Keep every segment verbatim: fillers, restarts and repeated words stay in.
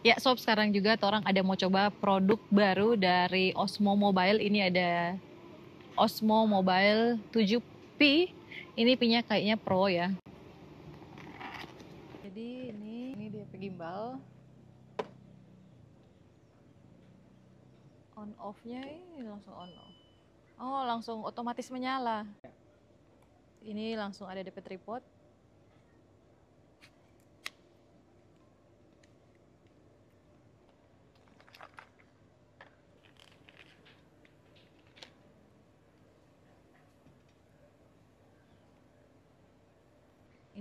Ya, sob, sekarang juga torang ada mau coba produk baru dari Osmo Mobile. Ini ada Osmo Mobile tujuh P. Ini P-nya kayaknya Pro ya. Jadi ini ini dia pe gimbal. On off-nya ini langsung on off. Oh, langsung otomatis menyala. Ini langsung ada depe tripod.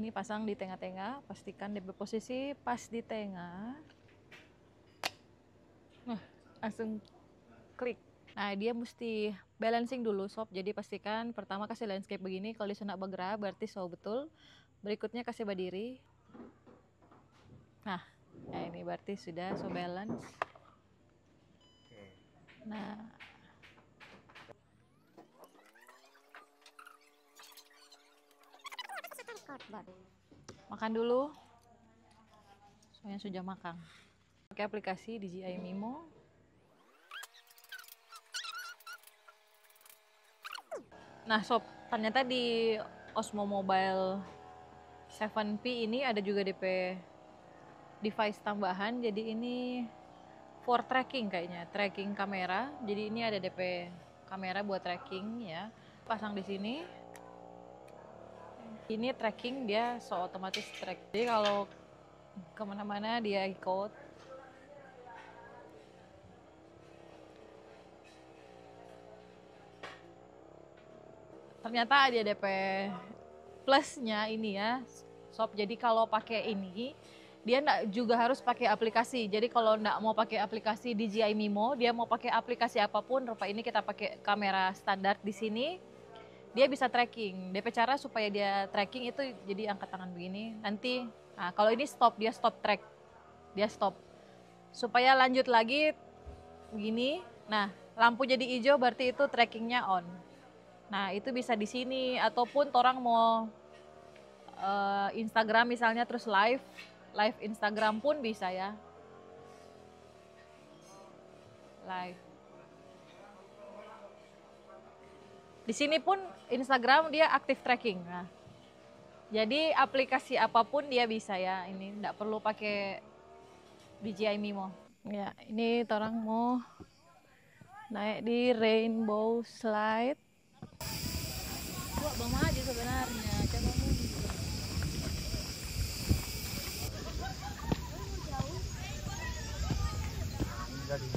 Ini pasang di tengah-tengah, pastikan depe posisi pas di tengah. Nah, langsung klik. Nah, dia mesti balancing dulu, sob. Jadi pastikan pertama kasih landscape begini, kalau dia so nda bergerak berarti so betul. Berikutnya kasih badiri. Nah, nah ini berarti sudah so balance. Nah. Makan dulu. Soalnya sudah makan. Pakai aplikasi D J I Mimo. Nah, sob, ternyata di Osmo Mobile seven P ini ada juga depe device tambahan. Jadi ini for tracking kayaknya, tracking kamera. Jadi ini ada depe kamera buat tracking ya. Pasang di sini. Ini tracking dia so otomatis track. Jadi kalau kemana-mana dia ikut. Ternyata ada depe plusnya ini ya, sob. Jadi kalau pakai ini, dia ndak juga harus pakai aplikasi. Jadi kalau ndak mau pakai aplikasi D J I Mimo, dia mau pakai aplikasi apapun, rupa ini kita pakai kamera standar di sini, dia bisa tracking. Depe cara supaya dia tracking itu jadi angkat tangan begini. Nanti, nah, kalau ini stop, dia stop track, dia stop. Supaya lanjut lagi begini, nah, lampu jadi hijau berarti itu trackingnya on. Nah, itu bisa di sini, ataupun torang mau, eh, Instagram misalnya, terus live, live Instagram pun bisa ya. Live. Di sini pun Instagram dia active tracking. Nah, jadi aplikasi apapun dia bisa ya. Ini ndak perlu pakai D J I Mimo. Ya, ini torang mau naik di Rainbow Slide. Gua bang maju sebenarnya, coba mundur. Jadi